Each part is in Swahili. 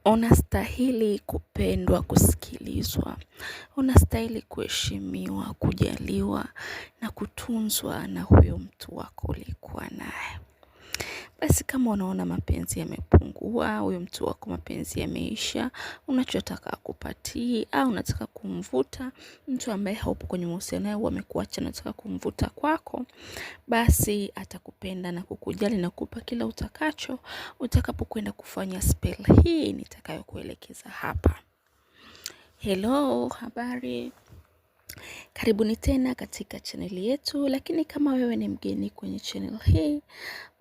Unastahili kupendwa, kusikilizwa, unastahili kuheshimiwa, kujaliwa na kutunzwa na huyo mtu wako ulikuwa naye. Basi kama unaona mapenzi yamepungua, huyo mtu wako mapenzi yameisha, unachotaka akupatie au unataka kumvuta mtu ambaye haupo kwenye mahusiano naye, amekuacha, unataka kumvuta kwako, basi atakupenda na kukujali na kukupa kila utakacho utakapokwenda kufanya spell hii nitakayokuelekeza hapa. Hello, habari. Karibuni tena katika chaneli yetu, lakini kama wewe ni mgeni kwenye channel hii,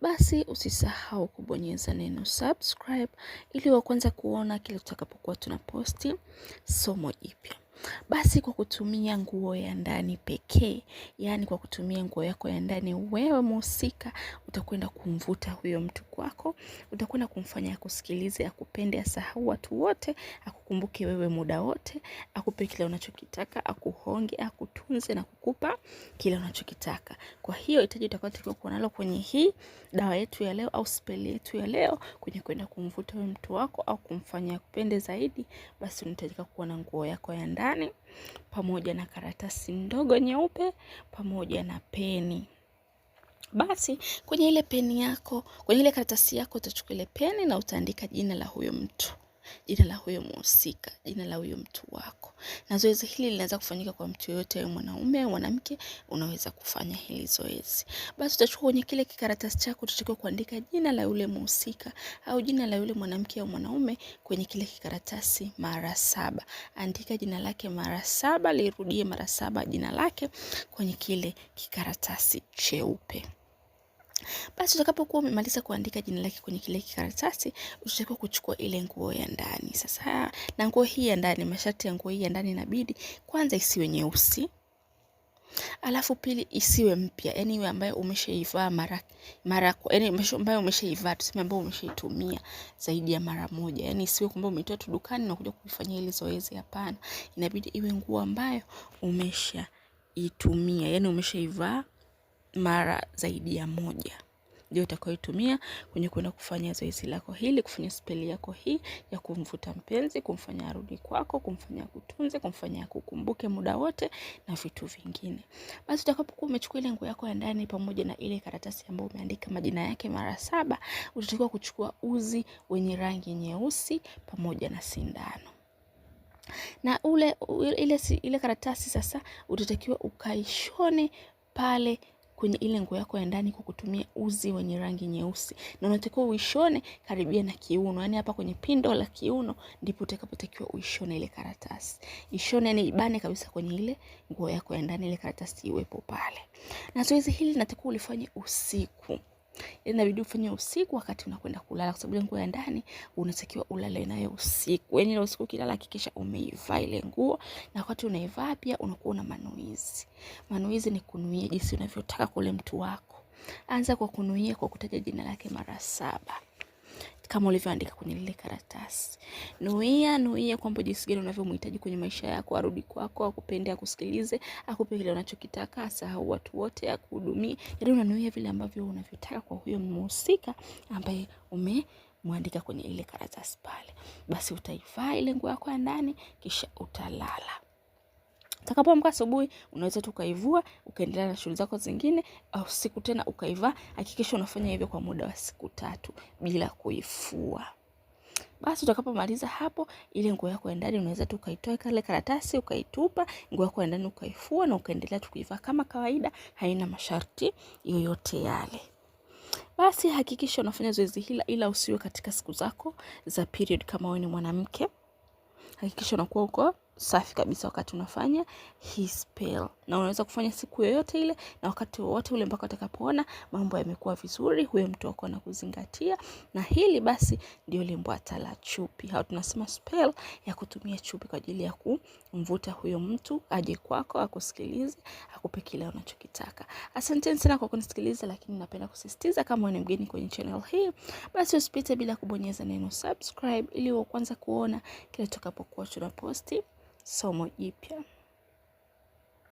basi usisahau kubonyeza neno subscribe ili wa kwanza kuona kile tutakapokuwa tunaposti somo jipya. Basi kwa kutumia nguo ya ndani pekee, yaani kwa kutumia nguo yako ya ndani, wewe mhusika utakwenda kumvuta huyo mtu kwako, utakwenda kumfanya akusikilize, akupende, asahau watu wote, akukumbuke wewe muda wote, akupe kile unachokitaka, akuhonge, akutunze na kukupa kile unachokitaka. Kwa hiyo hitaji utakayotakiwa kuwa nalo kwenye hii dawa yetu ya leo au speli yetu ya leo kwenye kwenda kumvuta huyo mtu wako au kumfanya akupende zaidi, basi unahitajika kuwa na nguo yako ya ndani pamoja na karatasi ndogo nyeupe pamoja na peni. Basi kwenye ile peni yako, kwenye ile karatasi yako utachukua ile peni na utaandika jina la huyo mtu, jina la huyo mhusika, jina la huyo mtu wako. Na zoezi hili linaweza kufanyika kwa mtu yoyote, awe mwanaume au mwanamke, unaweza kufanya hili zoezi. Basi utachukua kwenye kile kikaratasi chako, utatakiwa kuandika jina la yule mhusika au jina la yule mwanamke au mwanaume kwenye kile kikaratasi mara 7. Andika jina lake mara 7, lirudie mara 7 jina lake kwenye kile kikaratasi cheupe. Basi utakapokuwa umemaliza kuandika jina lake kwenye kile kikaratasi, utatakiwa kuchukua ile nguo ya ndani. Sasa na nguo hii ya ndani, masharti ya nguo hii ya ndani inabidi kwanza isiwe nyeusi, alafu pili isiwe mpya, yani iwe ambayo umeshaivaa mara mara, yani ambayo umeshaivaa, tuseme ambayo umeshaitumia zaidi ya mara moja. Yani isiwe kwamba umeitoa tu dukani na kuja kuifanyia ile zoezi, hapana. Inabidi iwe nguo ambayo umeshaitumia, yani umeshaivaa mara zaidi ya moja, ndio utakayoitumia kwenye kwenda kufanya zoezi lako hili, kufanya speli yako hii ya kumvuta mpenzi, kumfanya arudi kwako, kumfanya akutunze, kumfanya akukumbuke muda wote na vitu vingine. Basi utakapokuwa umechukua ile nguo yako ya ndani pamoja na ile karatasi ambayo umeandika majina yake mara 7, utatakiwa kuchukua uzi wenye rangi nyeusi pamoja na sindano. Na ile karatasi sasa utatakiwa ukaishone pale kwenye ile nguo yako ya ndani kwa kutumia uzi wenye rangi nyeusi, na unatakiwa uishone karibia na kiuno, yani hapa kwenye pindo la kiuno ndipo utakapotakiwa uishone ile karatasi. Ishone, yani ibane kabisa kwenye ile nguo yako ya ndani, ile karatasi iwepo pale. Na zoezi hili natakiwa ulifanye usiku. Inabidi ufanye usiku wakati unakwenda kulala, kwa sababu ile nguo ya ndani unatakiwa ulale nayo usiku. Yani ile usiku ukilala hakikisha umeivaa ile nguo, na wakati unaivaa pia unakuwa na manuizi. Manuizi ni kunuia jinsi unavyotaka kule mtu wako. Anza kwa kunuia kwa kutaja jina lake mara 7 kama ulivyoandika kwenye lile karatasi. Nuia, nuia kwamba jinsi gani unavyomhitaji kwenye maisha yako, arudi kwako, akupende, akusikilize, akupe kile unachokitaka, asahau watu wote, akuhudumie. Yaani unanuia vile ambavyo unavyotaka kwa huyo mhusika ambaye umemwandika kwenye ile karatasi pale. Basi utaivaa ile nguo yako ya ndani kisha utalala. Utakapoamka asubuhi unaweza tu ukaivua ukaendelea na shughuli zako zingine, au siku tena ukaivaa. Hakikisha unafanya hivyo kwa muda wa siku 3 bila kuifua. Basi utakapomaliza hapo, ile nguo yako ya ndani unaweza tu ukaitoa kale karatasi ukaitupa, nguo yako ya ndani ukaifua na ukaendelea tu kuivaa kama kawaida, haina masharti yoyote yale. Basi hakikisha unafanya zoezi hili, ila usiwe katika siku zako za period. Kama wewe ni mwanamke, hakikisha unakuwa uko safi kabisa wakati unafanya hii spell, na unaweza kufanya siku yoyote ile na wakati wowote ule mpaka utakapoona mambo yamekuwa vizuri, huyo mtu wako anakuzingatia. Na hili basi ndio limbwata la chupi, au tunasema spell ya kutumia chupi kwa ajili ya kumvuta huyo mtu aje kwako, akusikilize, akupe kile unachokitaka. Asanteni sana kwa kunisikiliza, lakini napenda kusisitiza kama wewe ni mgeni kwenye channel hii, basi usipite bila kubonyeza neno subscribe ili uwe kwanza kuona kile tutakapokuwa tunaposti somo jipya.